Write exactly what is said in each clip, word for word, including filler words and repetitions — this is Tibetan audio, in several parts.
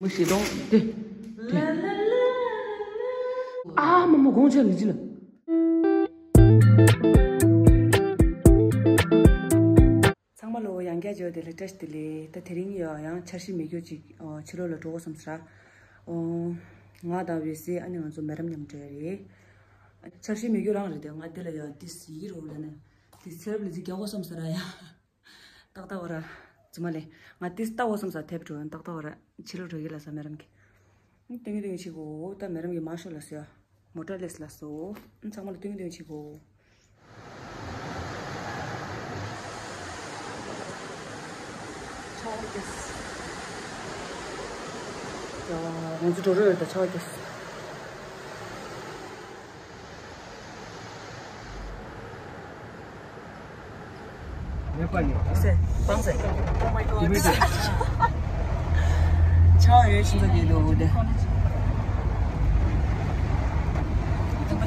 མི་ཤེས་དང་དེ། དེ། ཨ་མ་མ་དགོངས་འཆར་ལི་ཅི་ལ། ཚང་མ་ལོ་ཡང་བསྐྱར་བརྗོད་དེ་ལ་བཀྲ་ཤིས་བདེ་ལེགས། ད་དེ་རིང་ཡང་ཡང་འཆར་གཞི་མེད་རྒྱུ་ཅིག་ཕྱི་ལོགས་ལ་འགྲོ་དགོས་བསམ་ས་ར། ང་དང་འོད་ཟེར་ཨ་ནི་ང་ཚོ་མེ་རམ་མཉམ་འགྲོ་ཡ་རེད། འཆར་གཞི་མེད་རྒྱུ་རང་རེད་དེ། ང་འདི་ལ་ཡང་ཏིས་ཡིག་རོགས་ལ་ནས་ཏིས་ཚེ་རབས་ལ་ཅིག་རྒྱག་དགོས་བསམ་ས་ར་ཡ། ཏག་ཏག་བ་ར། ཙི་མ་ལེ། ང་ཏིས་ལྟ་དགོས་བསམ་ས་དེབ་འགྲོ་ཡོང་ཏག་ཏག་བ་ར། ཕྱི་ལོགས་འགྲོ་གི་ལ་ས་མེ་རམ་གི། ཏིང་ཏིང་ཆི་གོ་ད་མེ་རམ་གི་མ་ཤོ་ལ་སོ་ཡ། མོ་ཊ་ལེས་ལ་སོ། ཨ་ཚང་མ་ལ་ཏིང་ཏིང་ཆི་གོ། ཆ་བ་ཀེས། ཡ། ང་ཚོ་འགྲོ་རོགས་ཡོད་ད་ཆ་བ་ཀེས། ཟེ། བང་ཟེ། ཆ་ཡོད་ཤིང་ཚ་དེ་ལོ་འུ་དེ། འུ་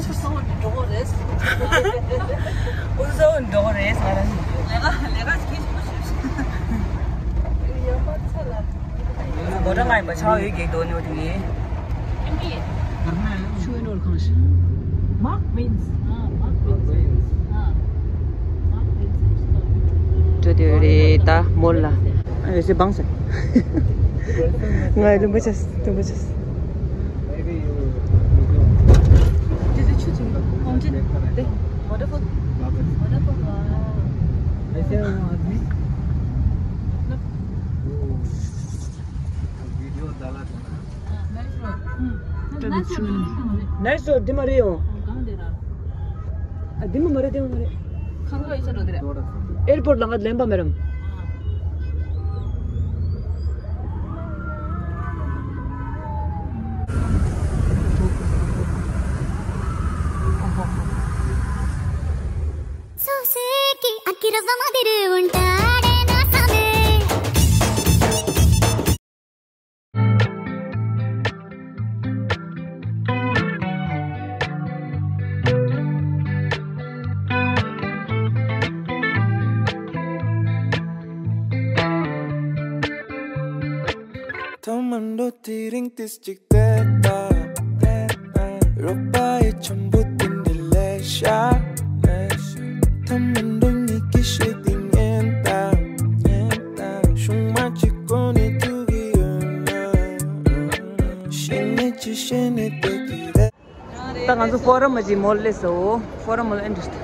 ཚོ་འགྲོ་གི་རེད། འུ་ཚོ་འགྲོ་གི་རེད་ང་རང་། ལས་ཀ་ལས་ཀ་སྐད་ཆ་མ་ཤོད་ཤིག་མོ་ཊ་ང་ཡིན་པ་ཆ་ཡོད་ཀྱི་འདུག་ནོ་དེ་ངས། ཆུ་ནོར་གང་ཞིག Mark means. Ah, Mark means. Ah, Mark means. འགྲོ་དེ་རེད་ད་མོལ་ལ། ཨ་ཡོད་སེ་བང་སེ། ང་ཡི་རིན་པོ་ཆེ་རིན་པོ་ཆེ། དེ་དེ་ཆུ་ཆུ་ཧོང་ཅི་དེ། Waterfall. Waterfall. Wow. ऐसे वो आदमी। Nice road. Nice road. དེ་མ་རེད་ཡོང་། ཨ་དེ་མ་མ་རེད་དེ་མ་མ་རེད། ཨེར་པོར་ལ་ང་ལེན་པ་མེད་རམ། ཐོག་མར་འགྲོ་དེ་རིང་ཏིས་གཅིག་བལྟས་ད། རོགས་པ་ཡི་འཆམ་པོ་དེ་འདྲ་ལས་ཤ། ཐོག་མར་འགྲོ་ངེས་ཀྱི་ཤེས་དེ་ངན་ད། ངན་ད། ཤུང་མ་གཅིག་གོ་ནས་ཐུག་གི་ཡོད་ན། ཤེས་ནས་ཅི་ཤེས་ནས་བལྟས་ཀྱི་རེད། ད་ང་ཚོ་ཕོ་རམ་མ་ཅིག་མོལ་ལས་སོ། ཕོ་རམ་མོལ་ཨེ་འདྲ་ཞིག་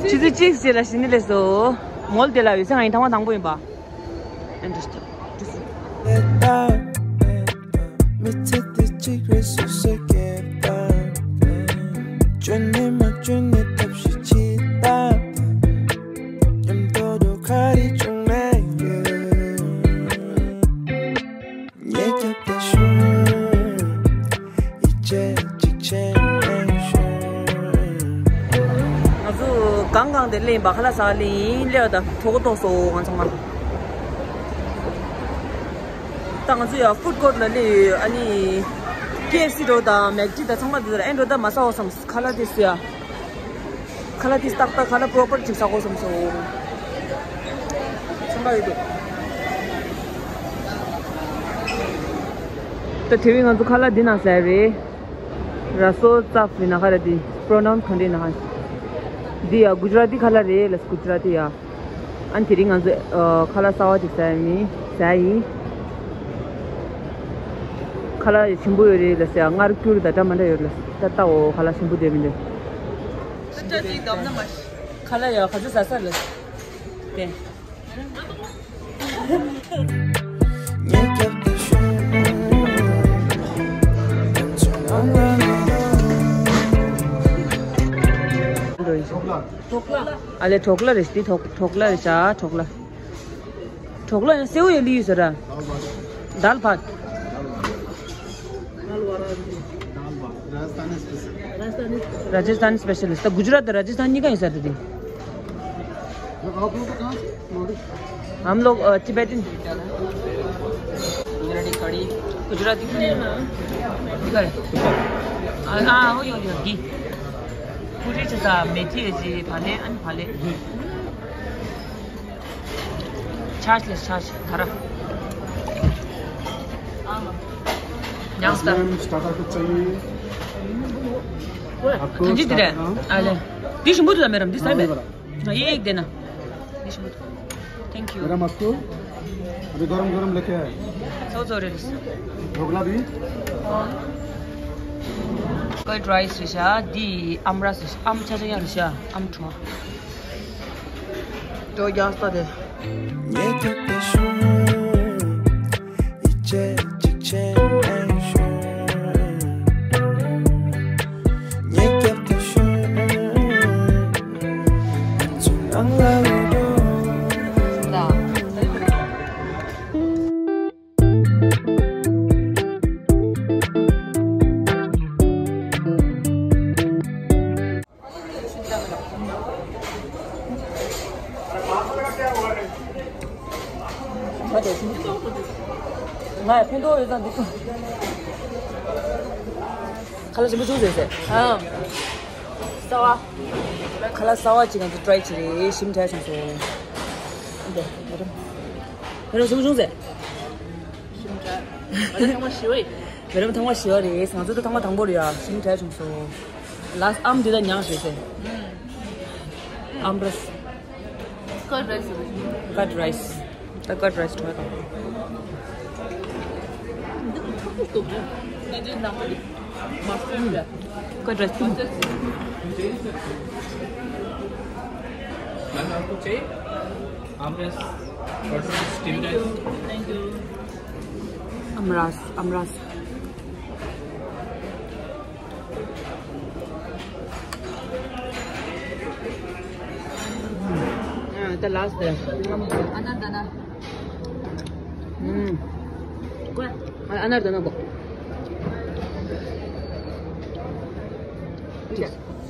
ཆུ་ཚོད་གཅིག་ཅིག་ལ་ཞིག་ནི་ལས་སོ། མོལ་དེ་ལ་ཡོད་ཚེ་ང་ཡིན་ཐང་བ་དང་པོ་ཡིན་པ། ཨེ་འདྲ་ཞིག་མི་ཚེ་འདི་གཅིག་རེད་སུ་ཟེར་གྱི་ད། བཅོས་ནས་མ་བཅོས་ནས་ཐབས་ཤེས་བྱེད་ད། མཉམ་དུ་འགྲོ་ག་རེ་བྱུང་ན་ཡོད། ཉེ་རྒྱབ་ཏུ་ཤོག་ཡིད་ཆེས་གཅིག་བྱས་ནས་ཤོག་ང་ཚོ་གང་གང་དེ་ལེན་པ་ཁ་ལག་ཟ་ལེན་ཡིན་ལེ་བ་དང་གྲོགས་ཏོག་སོ་ང་ཚང་མ། ད་ང་ཚོ་ཡ་ཕུཌ་ཀོར་ལ་སླེབས་ཡོད། ཨ་ནི་ཀེ་ཨེཕ་སི་འགྲོ་དང་མེག་ཌི་དང་ཚང་མ་འདི་ལ་ཨེ་འགྲོ་ད་མ་ཟ་བ་བསམ་ཁ་ལག་དེ་སུ་ཡ། ཁ་ལག་དེ་ཏག་ཏག་ཁ་ལག་པོ་རོ་པར་ཅིག་ཟ་དགོས་བསམ་སོང་། ཚང་མ་ཡོད་འདུག་ད་དེ་བས་ང་ཚོ་ཁ་ལག་འདི་ནང་ཟ་རེད། ར་སོ་ཙབ་ཡིན་ན་ཁ་ར་དེ་པྲོ་ནའུན་སི་ག་འདྲ་ཡིན་ན་ཧ། འདི་ཡ་གུ་ཇ་ར་ཏི་ཁ་ལག་རེད་ལ་གུ་ཇ་ར་ཏི་ཡ། ཨ་ནི་དེ་རིང་ང་ཚོ་ཨ་ཁ་ལག་གསར་བ་ཅིག་ཟ་ཡ་མིན་ཟ་ཡ་ཡིན། ཁ་ལག་ཞིམ་པོ་ཡོད་རེད་ལ་ཟེར་ཡ། མངར་སྐྱུར་དང་འདྲ་མ་འདྲ་ཡོད་ལ་ད་ལྟ་འོ་ཁ་ལག་ཞིམ་པོ་འདོད་མི་འདོད། ཁ་ལག་ཡ་ག་ཚོད་ཟ་ས་ལ་དེ། ཨ་ལེ་ཁྲོག་ལ་རེད་དེ། ཁྲོག་ཁྲོག་ལ་རེད་ཤག་ཁྲོག་ལ། ཁྲོག་ལ་ཡང་སེའུ་ཡང་ལི་ཡོད་ཟེར་ར། दाल भात। राजस्थानी स्पेशलिस्ट। राजस्थानी स्पेशलिस्ट। तो गुजरात राजस्थान नहीं कहीं सर दीदी। आप लोग कहाँ से? हम लोग, अ, तिब्बतन। गुजराती कड़ी। गुजराती कड़ी। अ, अ, हो, हो, हो, घी। पूरी चीज़, मेथी है जी, भले, अन भले। छाछ ले, छाछ, खरा। ཡང་ས། मैम, स्टार्टर कुछ चाहिए? आपको हाँ जी, दीदी। स्टार्टर, हाँ? आ ले। दी शंभू तो मेरा, दी हाँ, साहब। वही वाला। हाँ, ये एक देना। दी शंभू। Thank you। मैडम, आपको अभी गरम गरम लेके आए। सौ सौ ढोकला भी। Curd rice ཤ་འདི་ཨམ་ར་ཤ་ཨམ་ཆ་ཆ་ཡང་ཤ་ཨམ་ཁྲོ། ཏོ་རྒྱང་ས་དེ། ང་ཡང་ཕན་ཐོགས་ཡོད་ཙང་འདུག་ཁ་ལག་ཞིམ་པོ་བྱུང་ཟེར་ཟེར། ཨང་། གསར་བ། ཁ་ལག་གསར་བ་ཅིག་ང་ཚོ་ཊ་རའི་བྱས་རེད། ཞིམ་དྲགས་བྱུང་སོང་། འདི། ཁ་ལག་ཞིམ་པོ་བྱུང་ཟེར། ཞིམ་དྲགས། ང་ཚོ་ཐེངས་མ་བཞི་པ་ཡིན། ང་ཚོ་ཐེངས་མ་བཞི་པ་རེད། ང་ཚོ་ད་ཐེངས་མ་དང་པོ་རེད་ཡ། ཞིམ་དྲགས་བྱུང་སོང་། ལགས་ཨམ་འདི་ད་མྱངས་ཤེས་ཟེར། ཨམ་རས། Curd rice. Curd rice. ད་curd rice ཁྲོད་དང་། འདི་ཁོ་ཁྲག་ཁྲག་ཏོག་ཏོག་ད་ཅི་ནང་པ་ལི་མ་སོ་ཡ། Curd rice. Ma'am, आपको चाहिए? आमरस और स्टीम राइस। Thank you. ཨམ་རས། ཨམ་རས། ཨ། ད་ལགས་སོ། अनारदाना। ཨུམ། अनारदाना को।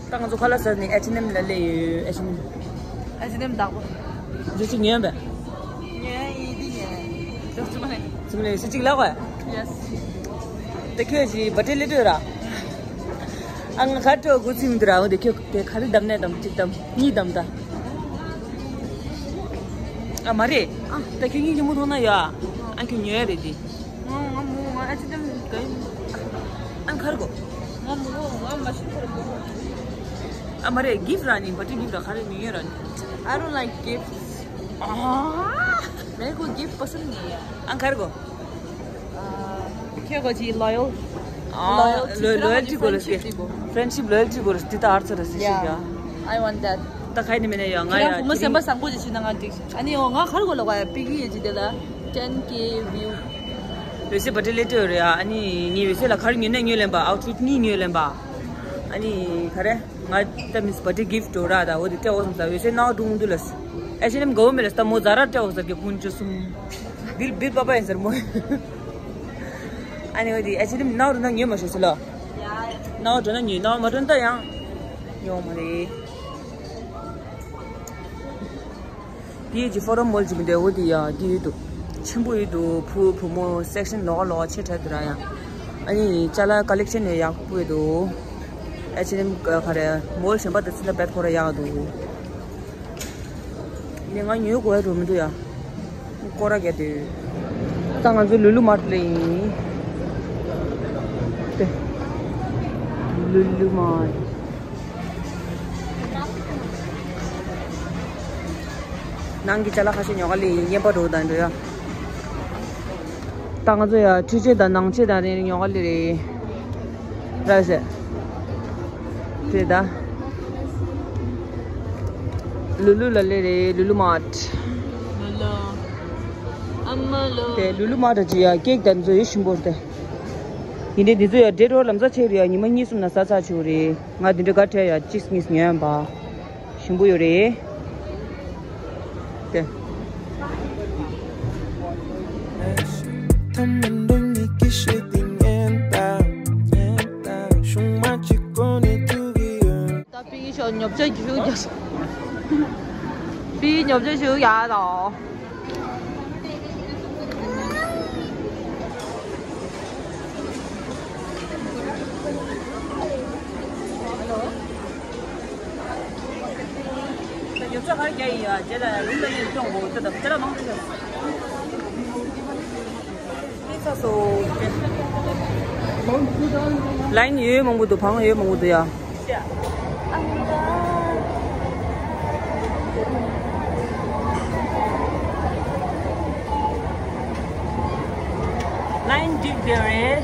ད་ང་ཚོ་ཁ་ལག་ཟ་ནས་ཨེཆ་ཨེན་ཨེམ་ལ་སླེབས་ཡོད། ཨེཆ་ཨེན་ཨེམ། ཨེཆ་ཨེན་ཨེམ་བདག་པོ། ཇུས་ཅིག་ཉོས་པས། ཉོས་ཡིན་འདི་ཉོས། ཅོག་ཙེ་མ་རེད། ཙེ་མ་རེད། སུ་གཅིག་ལབ་དགོས། Yes. དེ་ཁྱོད་ཀྱི་བར་ཐི་ཌེ་སླེབས་དུས་ར། ཨ། ང་ཁ་དྲོ་དགུ་ཚིག་མི་འདུག་ར། འོ་དེ་ཁྱོད་དེ་ག་རེ་བདམས་ནས་བདམས། གཅིག་བདམས། གཉིས་བདམས་ད། ཨ་མ་རེད། ཨ། ད་ཁྱོད་གཉིས་ཀྱི་མུ་མཐོང་ན་ཡ། ཨ། ཁྱོད་ཉོས་རེད་དེ། ང་ང་མོ་ང་ཨ་ཅི་དམ་ག་ཡིན། ཨ་ཁར་གོ། ང་མོ་ང་མ་ཤི་ཁར་གོ། ཨ་མ་རེད། གིཕ་ར་ནི་བར་ཐི་ཌེ་གིཕ་ར་ག་རེ་ཉོས་ར་ནི། I don't like gifts. ཨ། मेरे को गिफ्ट पसंद नहीं है. ཨ་ཁར་གོ། ཁྱོད་གོ་ཅི་ལོ་ཡལ། ཨ། ལོ་ཡལ་ཊི་ལོ་ཡལ་ཊི་གོ་ལ་སི། ཕྲེན་ཤིབ་ལོ་ཡལ་ཊི་གོ་ལ་སི་ཏི་ད་ཨར་ཚར་སི་ཤི་ཡ། I want that. ད་ཁ་ནི་མེད་ན་ཡ། ང་ཡ་ཁྱེད་རང་བུ་མོ་སེམས་པ་བཟང་པོ་ཅིག་བྱེད་ན་ང་འགྲིག་ཨ་ནི་འོ་ང་ཁར་གོ་ལ་ག་ཡ་པི་གི་ཡེ་ཅི་དེ་ལ་ten K view. འོད་ཟེར་བར་ཐི་ཌེ་སླེབས་དུས་རེད་ཡ། ཨ་ནི་ངའི་འོད་ཟེར་ལ་ཁར་ཉོས་ནས་ཉོས་ལེན་པ། ཨའུ་ཊི་ཕིཊ་གཉིས་ཉོས་ལེན་པ། ཨ་ནི་ག་རེ། ང་ད་མིས་བར་ཐི་ཌེ་གིཕ་འགྲོ་ར་ད་འོ་དེ་སྤྲད་འོ་བསམ་ས། འོད་ཟེར་ནའོ་ཀྲུང་དུ་ལ་སི། ཨེ་ཤེ་ནམ་གོ་མེད་ལ་སི་ད་མོ་ཛ་ར་སྤྲད་འོ་ཟེར་གི་ཀུན་སྤྱོད་གསུམ། བིལ་བིལ་པ་པ་ཡིན་ཟེར་མོ། ཨ་ནི་འོ་དེ་ཨེ་ཤེ་ནམ་ནའོ་འགྲོ་ན་ཉོས་མ་ཤོག་སི་ལ། ནའོ་འགྲོ་ན་ཉོས། ནའོ་མ་འགྲོ་ན་ད་ཡང་ཉོ་མ་རེད། དེའི་ཀྱི་ཕོ་རམ་མོལ་གྱི་མི་འདྲ་བོ་དེ་ཡང་དེ་ཡོད་འདུག་ཆེན་པོ་ཡོད་འདུག་བུ་བུ་མོ་སེག་ཤན་ལོགས་ལོགས་ཆེ་དྲགས་འདུག་ར་ཡང་། ཨ་ནི་ཅ་ལག་ཀ་ལེག་ཤན་ཡང་ཡག་པོ་ཡོད་འདུག་ཨེ་ཆི་ཨེན་ཨེམ་ག་རེ་མོལ་གཞན་པ་དང་ཚིག་ལ་བེད་ཁོ་ར་ཡག་འདུག་ནི་ང་ཉོས་དགོས་ཡ་འགྲོ་མི་འདུག་ཡ། སྐོར་ར་རྒྱག་དུས། ད་ང་ཚོ་ལུ་ལུ་མར་ལ་ཡིན། ཏེ། ལུ་ལུ་མར། ནང་གི་ཅ་ལག་ཁ་ཤས་ཉོ་ག་ལི་ཡིན། རྔན་པ་འགྲོ་དང་འགྲོ་ཡ། ད་ང་ཚོ་ཡ་འཕྲུལ་ཆས་དང་ནང་ཆས་དང་རེ་ཉོ་ག་ལི་རེད། ར་ཟེ། དེ་ད། ལུ་ལུ་ལ་ལེ་རེད། ལུ་ལུ་མར། ལུ་ལུ། ཨ་མ་ལོ། དེ་ལུ་ལུ་མར་ཅི་ཡ་ཀེག་དང་ཚོ་ཡོད་ཞིམ་པོ་རེད། ཡིན་དེ་འདི་ཚོ་ཡ་འདྲེ་རོ་ལམ་ས་ཆེ་རེད་ཡ། ཉི་མ་གཉིས་གསུམ་ན་ཟ་ཚར་ཆོག་རེད། ང་འདི་འདྲ་ག་ཁྲལ་ཡ་གཅིག་གཉིས་ཉོ་ཡ་པ། ཞིམ་པོ་ཡོད་རེད། དེ། ད་པི་ཤོ་ཉོབ་ཆ་རྒྱུག་ཡ། པི་ཉོབ་ཆ་རྒྱུག་ཡ་དང་། ཉོ་ཆ་ག་རེ་རྒྱག་ཡིན་ཡ། རྗེས་ལ་རུམ་ལ་ནས་སྐྱོང་དགོས། ད་ལྟ་ལ་མང་དུ་ཡོད། ཨེ་ཚ་སོ། ལའིན་ཡོད་མང་པོ་འདུག་བང་ཡོད་མང་པོ་འདུག་ཡ། ལའིན་འགྲིག་བསྡད་རེད།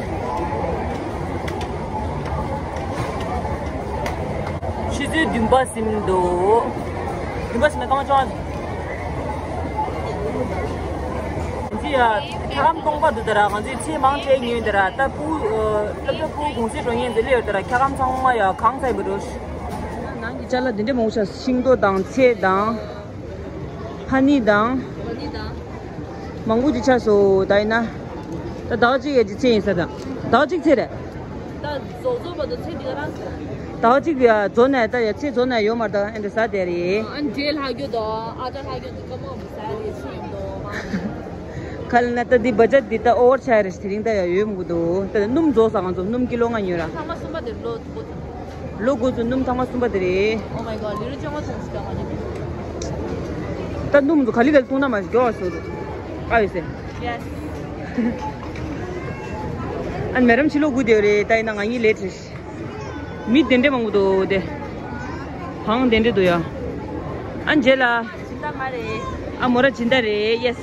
ཆུ་ཚོད་བདུན་པ་ཟིན་འདུག་བདུན་པ་ཟིན་ན་སྐར་མ་བཅོ་ལྔ། ང་ཚོས་ཡ་འཁྱག་སྒམ་སྟོང་པ་འདུག་ད་ར། ང་ཚོས་ཚལ་མང་ཆེ་ཉོས་ད་ར། ད་ཕྲུ་གུ་སློབ་གྲྭ་ཕྲུ་གུ་གུང་སེང་འགྲོ་མཁན་ཚོ་སླེབས་ཡོད་ད་ར། འཁྱག་སྒམ་ཚང་མ་ཡ་གང་ཚར་ཡིན་པ་འགྲོ། ནང་གི་ཅ་ལག་འདི་འདྲ་མང་པོ་ཆགས། ཤིང་ཏོག་དང་ཚལ་དང་། ཧ་ནི་དང་། མང་པོ་ཅིག་ཆགས་སོང་། ད་ཡིན་ན། ད་ཟླ་བ་གཅིག་ཡ་གཅིག་ཚེ་ཡིན་ས་དང་། ཟླ་བ་གཅིག་ཚེ་རེད། ད་རྫོགས་རྫོགས་བར་དུ་ཚེ་འདི་ག་རང་ཟེར། ཟླ་བ་གཅིག་ཡ་རྫོགས་ནས་ད་ཡ་ཚེ་རྫོགས་ནས་ཡོད་མ་རེད། ད་ཨེ་འདྲ་ཟ་བསྡད་རེད། ཨ་འདྲེ་ལྷག་རྒྱུ་དང་ཨ་ཅག་ལྷག་རྒྱུ་འདི་ཀ་མོ་མི་ཟ་རེད་ཤི་ཡོང་དོ། ག་ལ་ན་ད་འདི་བ་ཇ་འདི་ད་ཨོ་བར་ཆགས་རེད། དེ་རིང་ད་ཡ་ཡོད་མི་འདུག་ད་སྣུམ་རྫོགས་ས། ང་ཚོ་སྣུམ་ཀི་ལོ་ལྔ་ཉོས་ར། ཚང་མ་གསུམ་པ་དེ་ལོ་ལོ་དགུ་ཚོ་སྣུམ་ཐང་མ་གསུམ་པ་དེ་རེད། Oh my god, ལི་རུ་ཅང་མ་ཐོང་ཞིག་ཀྱང་མ་ཉེ། ད་སྣུམ་ཚོ་ག་ལི་ག་ལི་བཏུང་ན་མ་ཞིག་མགྱོགས་སོ། ཨ་ཡོད་སེ། Yes. ཨན་མེ་རམ་ཕྱི་ལོ་དགུ་དེ་རེད། ད་ཡིན་ན་ང་གཉིས་ལེ་ཁྲིས། མི་དེ་འདྲས་མང་པོ་འདུག་དེ། བང་དེ་འདྲས་འདུག་ཡ། ཨན་རྗེས་ལ། སྦྱིན་བདག་མ་རེད། ཨ་མོ་ར་སྦྱིན་བདག་རེད། Yes.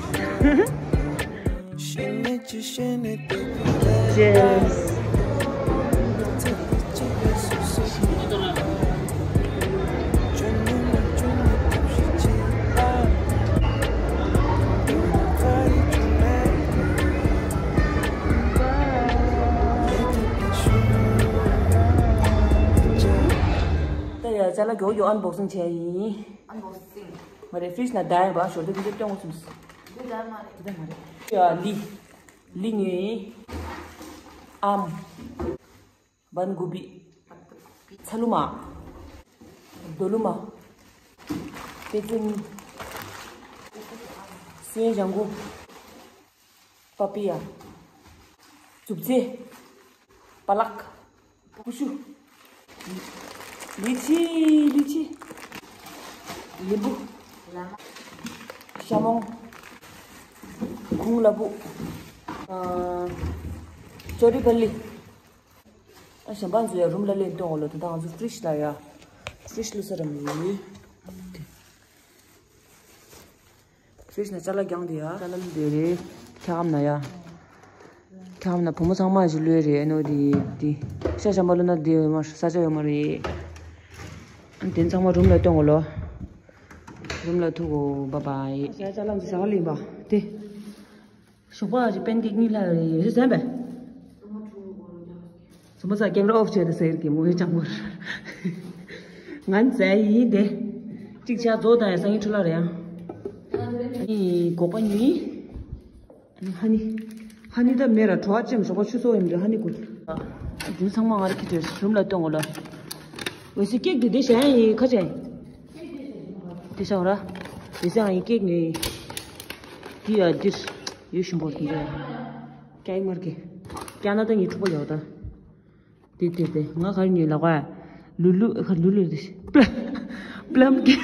Cheers. ད་ཡ་ཅ་ལག་མགྱོགས་མགྱོགས་ཨན་བོག་སིང་བྱས་ཡིན། ཨན་བོག་སིང་། མ་རེད། ཕི་རིཇ་ནང་བསྡད་ཡོད་པ། ཞོར་དུ་འདི་འདྲ་སྟོན་དགོས་བསམས། འདི་བསྡད་མ་རེད། འདི་བསྡད་མ་རེད། ཡ་ལི། ལི་ཉོས་ཡིན། ཨམ། བན་གོ་བི། ཚ་ལུ་མ། རྡོ་ལུ་མ། པེ་ཙེ་ནི། སུའེ་ཞང་གུ། པ་པི་ཡ། མཛུབ་རྩེ། པ་ལག་ཀུ་ཤུ། ལི་ཆི། ལི་ཆི། ལིམ་བུ། ཤ་མོང་། ཁུང་ལ་བུ། ཨ། ཅོ་རི་པ་ལི། ཨ། གཞན་པ་ཚོ་ཡ་རུམ་ལ་ལེན་གཏོང་འོ་ལོ། དེ་དག་ང་ཚོ་ཕི་རིཇ་ལ་ཡ། ཕི་རིཇ་ལུ་ས་རམ་ཡོད། ཕི་རིཇ་ནང་ཅ་ལག་རྒྱང་དེ་ཡ། ཅ་ལག་ལུ་དེ་རེད། འཁྱག་སྒམ་ནང་ཡ། འཁྱག་སྒམ་ནང་བུ་མོ་ཚང་མ་ཞིག་ལུས་རེད། ཨ་ནོ་དེ་དེ། ཤ་ཞན་པ་ལུ་ན་དེ་ཡོད་མ་རེད། ས་ཆ་ཡོད་མ་རེད། ཨ། དེ་ཚང་མ་རུམ་ལ་གཏོང་འོ་ལོ། རུམ་ལ་ཐུག་གོ། བཱའི་བཱའི། ས་ཅ་ལག་ཚང་མ་ལེན་པ་དེ། ཞོགས་པ་ཅིག་པན་ཀེག་གཉིས་ལྷག་རེད། ཡོད་ཟེར་བས། སོ་མ་ས་ཀེམ་ར་ཨོཕ་བྱས་ཏེ་ཟེར་གི་མོ་ཡོད་ཅང་མོར། ང་མཛའ་ཡིན་དེ། གཅིག་ཆ་རྫོགས་དང་ཡ་སང་ཉིན་འཕྲོ་བརླག་རེད་ཡ། ཨ་ནི་སྒོག་པ་གཉིས། ཧ་ནི། ཧ་ནི་ད་མེ་ར་བྲོ་བ་ཅེམ་ཞོགས་པ་ཆུ་ཚོད་ཡིན་རེད། ཧ་ནི་གུ། དེ་ཚང་མ་ང་ར་ཁྱི་དྲེ་རུམ་ལ་གཏོང་གོ་ལ། འོད་ཟེར་ཀེག་དེ་དེ་བྱ་ཡ་ཡིན་ཁ་ཆེ། དེ་བྱ་བ་ར། དེ་བྱ་ཡ་ཡིན་ཀེག་ནས། དེ་ཡ་འདིར། ཡོད་ཞིམ་པོ་དེ་འདྲ། ཀྱའི་མར་གི། ཀྱ་ན་ད་ཉི་འཁྲུག་པོ་ཡོད་ད། དེ་དེ་དེ་ང་ག་རེ་ཉོས་ལབ་ག་ལུ་ལུ་ག་ལུ་ལུ་དེ། པླམ་ཀེག།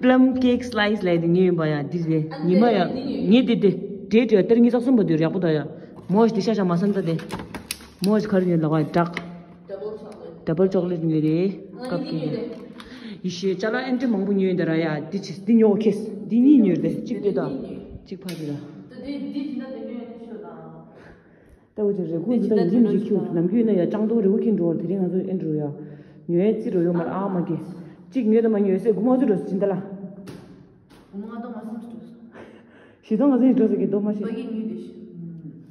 པླམ་ཀེག་སི་ལའི་སི་ལབ་དེ་ཉོས་ཡིན་པ་ཡ། འདི་རེད། ཉི་མ་ཡ། ངས་དེ་དེ། དེ་དེ་ལྟར་ངས་རྩ་གསུམ་པ་དེ་ཡག་པོ་ད་ཡ། མོ་ཞིག་དེ་ཤ་ཤ་མ་སན་ད་དེ། མོ་ཞིག་ག་རེ་ཉོས་ལབ་ག་ཌག། ཌབ་བལ་ཅོག་ལེཊ་ཉོས་རེད། ཀབ་ཀེག་ཉོས། ཡེ་ཤེས་ཅ་ལག་ཨེ་འདྲ་མང་པོ་ཉོས་ཡིན་ད་ར་ཡ། འདི་ཆི་འདི་ཉོ་གོ་ཁེས། འདི་གཉིས་ཉོས་རེད། གཅིག་དེ་དང་། གཅིག་ཕ་དེ་དང་། ལྟ་བུ་ཅིག་རེ་སྐུལ་འདི་དག་ཡིན་གཅིག་ཁྱུ་ནམ་རྒྱུན་ན་ཡ་ལྕང་ཏོག་རེ་བོ་ཁྱི་འགྲོ་བར་དེ་རིང་ང་ཚོ་ཨེ་འགྲོ་ཡ། ཉོ་ཡ་རྩི་རོ་ཡོད་མར་ཨ་མ་གི། གཅིག་ཉོས་དང་མ་ཉོས་སེ་དགུ་མ་ཚོ་འགྲོ་སྦྱིན་བདག་ལ། དགུ་མ་ལྔ་སྟོང་ང་སེམས་སུ་འགྲོ་སོང་། བཞི་སྟོང་ང་ཚོ་ཡིན་འགྲོ་ས་གི་དོ་མ་ཤི། བ་གི་ཉུས་དེ་ཤི།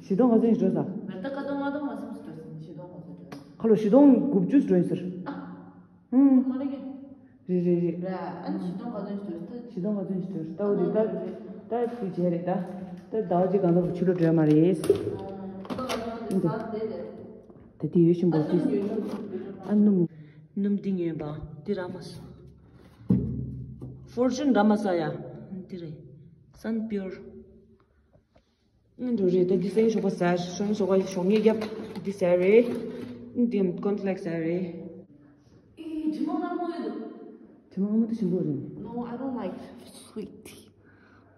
བཞི་སྟོང་ང་ཚོ་ཡིན་འགྲོ་ས། མེར་ད་ཀ་སྟོང་ལྔ་སྟོང་ང་སེམས་སུ་འགྲོ་སོང་། བཞི་སྟོང་ང་ཚོ་འགྲོ། ཁ་ལོ་བཞི་སྟོང་དགུ་བཅུ་འགྲོ་ཡིན་ཟེར། ཨ། ཧུམ། མ་རེད་གི། རེད་རེད་རེད། ར་ཨ་ནི་བཞི་སྟོང་ག་ཚོད་ཞིག་འགྲོ་ད། བཞི་སྟོང་ག་ཚོད་ཞིག་འགྲོ་ལྟ་བུ་རེད་ད། ད་དེ་བྱས་རེད་ད། ད་ཟླ་བ་གཅིག་གང་ལྟར་ཕྱི་ལོགས་འགྲོ་ཡ་མ་རེད། ད་དེ་ཡོད་བཞིན་པ་དེ། ཨ་སྣུམ། སྣུམ་འདི་ཉོས་པ་འདི་ར་མ་ས། ཕོར་ཅུན་ར་མ་ས་ཡ། འདི་རེད། སན་པིའུར། ཨ་འགྲོ་རེད་ད། འདི་སང་ཞོགས་པ་ཟ། སང་ཞོགས་པ་ཞོགས་ངས་རྒྱབ། འདི་ཟ་རེད། འདི་ཀོན་ཕི་ལེག་ཟ་རེད། ཨེ་དྲི་མ་དམར་མོ་ཡོད་འདུག་དྲི་མ་དམར་མོ་དེ་ཞིམ་པོ་རེད། No, I don't like sweet tea.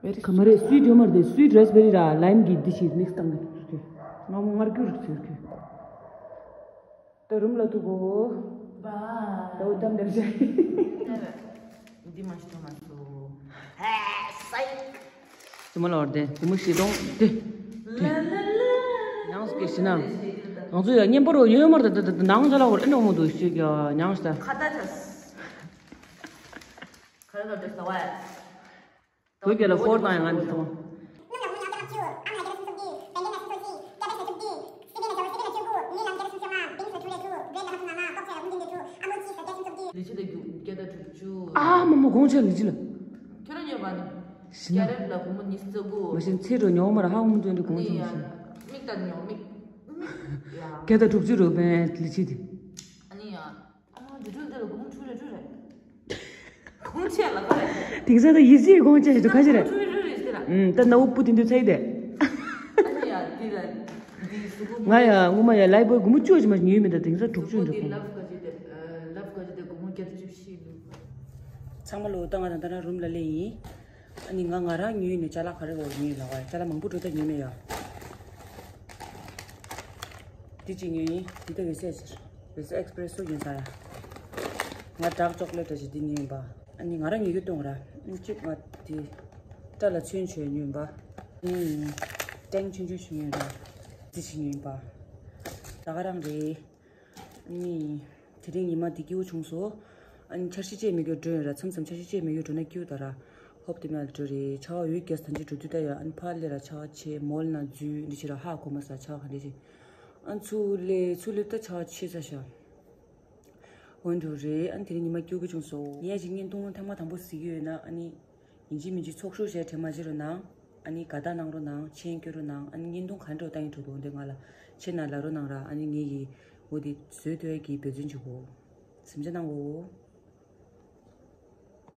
Very ག་མ་རེད། སུའིཊ་ཡོད་མ་རེད། སུའིཊ་རེ་སི་བེ་རི་ར་ལའིམ་གི་འདི་ཞིག་མིག་སི་བཏང་གི། ང་མོ་ངར་སྐྱུར་ཚུར་ཁུ། ད་རུམ་ལ་ཐུག་གོ། བ། ད་འུ་ཏམ་འདེབས་བྱ། འདི་མ་ཤི་ཐོ་མ་སུ། ཧེ་སའི། དེ་མ་ལ་བར་དེ་དེ་མོ་ཤི་དོང་དེ། ལ་ལ་ལ། ཡང་སྐད་ཤི་ན། ང་ཚོ་ཡ་གཉན་པ་རོ་ཡོད་མར་ད་ད་ད་ནང་ཚ་ལ་བར་ཨེ་ནོ་མོ་དུ་ཤི་ག་ཉང་ཤི་ད། ཁ་ད་ཆ། ཁ་ད་ཆ་ས་བ། བོད་སྐད་ལ་ཧོར་དང་ཡང་ང་འདི་མཐོང་། ལི་ཆི་ལ་རྒྱུག་སྐད་དང་དྲུག་ཅུ། ཨ་མ་མོ་གོང་ཆེ་ལི་ཆི་ལ། ཁྱོད་རང་ཉོས་པ་ནི། ཤི་ན། ཀྱ་རེབ་ལ་སྒོར་མོ་ཉི་ཤུ་རྩ་དགུ། མ་ཤེས་ཚེ་རུ་ཉོ་མར་ཧ་གོ་མོ་ཏོན་དུ་གོང་ཆེ་མ་ཤེས། མིག་ལྟ་ཉོ་མིག་མིག་ཡ། སྐད་དང་དྲུག་ཅུ་རུ་བན་ལི་ཆི་དེ། ཨ་ནི་ཡ། ཨ་མ་འདི་འདྲ་འདི་ལ་སྒོར་མོ་དྲུག་རེ་དྲུག་རེ། གོང་ཆེ་ལ་ག་རེ། དེང་སང་ད་ཡི་ཟི་གོང་ཆེ་ཞིག་ཏུ་ཁ་ཤས་རེད། ཨུམ་ད་ན་འུ་པུ་དེ་འདུ་ཚ་ཡི་དེ། ཨ་ནི་ཡ་འདི་ལ་འདི་གཟུགས་པོ། ང་ཡ་ངོ་མ་ཡ་ལའི་པོའི་སྒོར་མོ་བཅུ་ཅིག་མ་ཉོས་མེད་ད་དེང་སང་དྲུག་ཅུ་འདུག་གོང་། ལབ་ག་ཅི་དེ་ལབ་ག་ཅི་དེ་སྒོར་མོ་བརྒྱ་དང་བཅུ་བཞི་འདུག་ཚང་མ་ལོ་ད་ང་དང་ད་ན་རུམ་ལ་ལེ་ཡིན། ཨ་ནི་ང་ང་རང་ཉོས་ནས་ཅ་ལག་ག་རེ་འོ་ཉོས་ལ་བ་ཅ་ལག་མང་པོ་འགྲོ་ད་ཉོས་མེད་ཡ། འདི་གཅིག་ཉོས་ཡིན། འདི་ད་ཝེ་སི་ཨེ་ཆེར། ཝེ་སི་ཨེ་ཨེགས་པི་རེ་སི་སུ་ཡིན་ས་ཡ། ང་ཌརྐ་ཅོག་ལེ་ཊི་འདྲ་ཞིག་འདི་ཉོས་ཡིན་པ། ཨ་ནི་ང་རང་ཉོས་ཀྱི་གཏོང་ར། གཅིག་ང་འདི། སྐྲ་ལ་ཚོན་བྱོས་ཉོས་ཡིན་པ། ཨ་ནི། ཏེང་ཆུང་ཆུང་ཞིག་ཉོས་ར། འདི་ཞིག་ཉོས་ཡིན་པ། ད་ག་རང་རེད། ཨ་ནི། དེ་རིང་ཉི་མ་འདི་སྐྱིད་པོ་བྱུང་སོང་། ཨ་ནི་འཆར་གཞི་བཅས་མི་དགོས་འགྲོ་ཡིན་ར་མཚམས་མཚམས་འཆར་གཞི་བཅས་མི་དགོས་འགྲོ་ན་སྐྱིད་པོ་ད་ར། ཧོབ་དེ་མ་ལ་འགྲོ་རེད་ཆར་པ་འོད་རྒྱས་ཐམས་ཅད་འགྲོ་དུས་ད་ཡ་ཨ་ནི་ཕར་སླེབས་ར་ཆར་པ་ཆེ་མོལ་ན་འཛུལ་འདི་བྱེད་ར་ཧ་གོ་མ་ས་ཆར་པ་ག་འདྲ་ཞིག་ཨ་ནི་ཚུར་སླེབས་ཚུར་སླེབས་ད་ཆར་པ་ཆེ་ས་ཤ། འོན་འགྲོ་རེད་ཨ་ནི་དེ་རིང་ཉི་མ་སྐྱིད་པོ་བྱུང་སོང་། ངས་ཅིག་བརྙན་ཐུང་ཐེངས་མ་དང་པོ་གཟིགས་ཡོད་ན་ཨ་ནི། ཡིན་གཅིག་མིན་གཅིག་ཚོགས་ཞུགས་བྱས་དྲན་མ་བརྗེད་རོགས་གནང་། ཨ་ནི་དགའ་རྟགས་གནང་རོགས་གནང་། མཆན་སྐྱོན་རོགས་གནང་། ཨ་ནི་བརྙན་ཐུང་ག་འདྲ་བཏང་ཡིན་འགྲོ་འདུག་འདི་ང་ལ་མཆན་ནང་ལབ་རོགས་གནང་ར་ཨ་ནི་ངེད་ཀྱིས་འོ་དེ་བཟོས་ཐུབ་ཡས་ཀྱི་འབད་བརྩོན་བྱེད་དགོས། སེམས་ཆ་གནང་གོ།